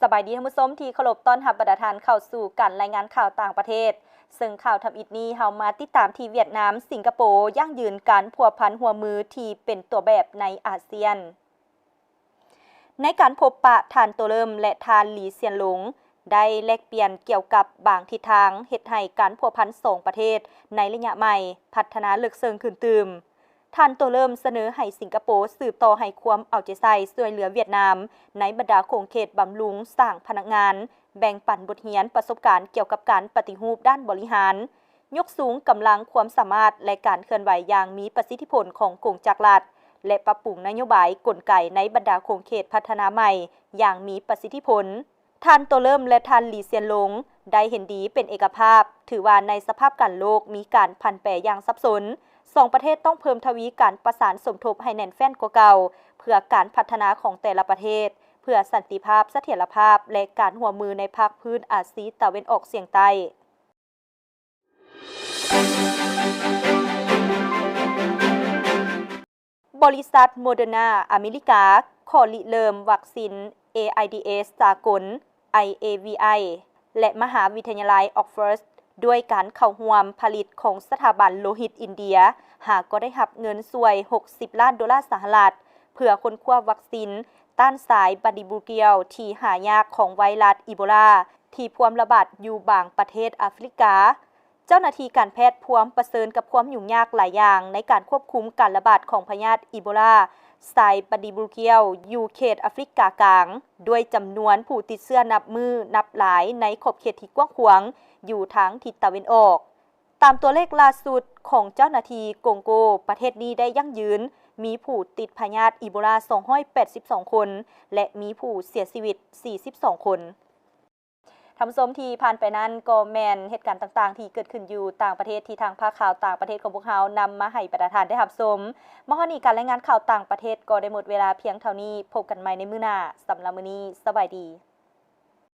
ສະບາຍດີທ່ານຜູ້ຊົມທີ່ເຄົາລົບ, ຕ້ອນຮັບບັນດາທ່ານເຂົ້າສູ່ການລາຍງານຂ່າວຕ່າງປະເທດ, ເຊິ່ງຂ່າວທຳອິດນີ້ເຮົາມາຕິດຕາມທີ່ຫວຽດນາມ, ສິງກະໂປຢັ້ງຢືນການພົວພັນຮ່ວມມືທີ່ເປັນຕົວແບບໃນອາຊຽນ. ໃນການພົບປະ, ທ່ານ ໂຕເລີ່ມ ແລະ ທ່ານ ຫຼີ ຊຽນຫຼົງ ໄດ້ແລກປ່ຽນກ່ຽວກັບບາງທິດທາງ ເຮັດໃຫ້ການພົວພັນສອງປະເທດໃນໄລຍະໃໝ່ພັດທະນາເລິກເຊິ່ງຂຶ້ນຕື່ມ. ທ່ານ ໂຕເລີ່ມ ສະເໜີໃຫ້ສິງກະໂປສືບຕໍ່ໃຫ້ຄວາມເອົາໃຈໃສ່ຊ່ວຍເຫຼືອຫວຽດນາມໃນບັນດາຂົງເຂດບຳລຸງສ້າງພະນັກງານ, ແບ່ງປັນບົດຮຽນປະສົບການກ່ຽວກັບການປະຕິຮູບດ້ານບໍລິຫານ, ຍົກສູງກຳລັງ, ຄວາມສາມາດ ແລະ ການເຄື່ອນໄຫວຢ່າງມີປະສິດທິຜົນຂອງກົງຈັກລັດ ແລະ ປັບປຸງນະໂຍບາຍກົນໄກໃນບັນດາຂົງເຂດພັດທະນາໃໝ່ຢ່າງມີປະສິດທິຜົນ. ທ່ານ ໂຕເລີ່ມ ແລະ ທ່ານ ຫຼີ ຊຽນຫຼົງ ໄດ້ເຫັນດີເປັນເອກະພາບ, ຖືວ່າໃນສະພາບການໂລກມີການຜັນແປຢ່າງສັບສົນ, ສອງປະເທດຕ້ອງເພີ່ມທະວີການປະສານສົມທົບໃຫ້ແໜ້ນແຟ້ນກວ່າເກົ່າ ເພື່ອການພັດທະນາຂອງແຕ່ລະປະເທດ, ເພື່ອສັນຕິພາບ, ສະຖຽນລະພາບ ແລະ ການຮ່ວມມືໃນພາກພື້ນອາຊີຕາເວັນອອກສຽງໃຕ້. ບໍລິສັດໂມເດີນາອາເມລິກາ ຂໍລິເລີ່ມວັກຊິນ ເອໄອດີເອສ ສາກົນ ໄອເອວີໄອ ແລະ ມະຫາວິທະຍາໄລອອກຟອດ ດ້ວຍການເຂົ້າຮ່ວມຜະລິດຂອງສະຖາບັນໂລຫິດອິນເດຍ ຫາກໍໄດ້ຮັບເງິນຊ່ວຍຫົກສິບລ້ານໂດລາສະຫະລັດ ເພື່ອຄົ້ນຄວ້າວັກຊິນຕ້ານສາຍບັນດີບຣູກຽວທີ່ຫາຍາກຂອງໄວຣັສອີໂບລາ ທີ່ພວມລະບາດຢູ່ບາງປະເທດອາຟຣິກາ. ເຈົ້າໜ້າທີ່ການແພດພວມປະເຊີນກັບຄວາມຫຍຸ້ງຍາກຫຼາຍຢ່າງໃນການຄວບຄຸມການລະບາດຂອງພະຍາດອີໂບລາ ສາຍບັນດີບຣູກຽວ ຢູ່ເຂດອາຟຣິກາກາງ, ດ້ວຍຈຳນວນຜູ້ຕິດເຊື້ອນັບມື້ນັບຫຼາຍໃນຂອບເຂດທີ່ກວ້າງຂວາງຢູ່ທາງທິດຕາເວັນອອກ. ຕາມຕົວເລກລ່າສຸດຂອງເຈົ້າໜ້າທີ່ກົງໂກ, ປະເທດນີ້ໄດ້ຢັ້ງຢືນມີຜູ້ຕິດພະຍາດອີໂບລາສອງຮ້ອຍແປດສິບສອງຄົນ ແລະ ມີຜູ້ເສຍຊີວິດສີ່ສິບສອງຄົນ. ທ່ານຜູ້ຊົມທີ່ຜ່ານໄປນັ້ນກໍແມ່ນເຫດການຕ່າງໆທີ່ເກີດຂຶ້ນຢູ່ຕ່າງປະເທດ ທີ່ທາງພາກຂ່າວຕ່າງປະເທດຂອງພວກເຮົານຳມາໃຫ້ບັນດາທ່ານໄດ້ຮັບຊົມ. ມາຮອດນີ້ການລາຍງານຂ່າວຕ່າງປະເທດກໍໄດ້ໝົດເວລາພຽງເທົ່ານີ້. ພົບກັນໃໝ່ໃນມື້ໜ້າ. ສຳລັບມື້ນີ້, ສະບາຍດີ.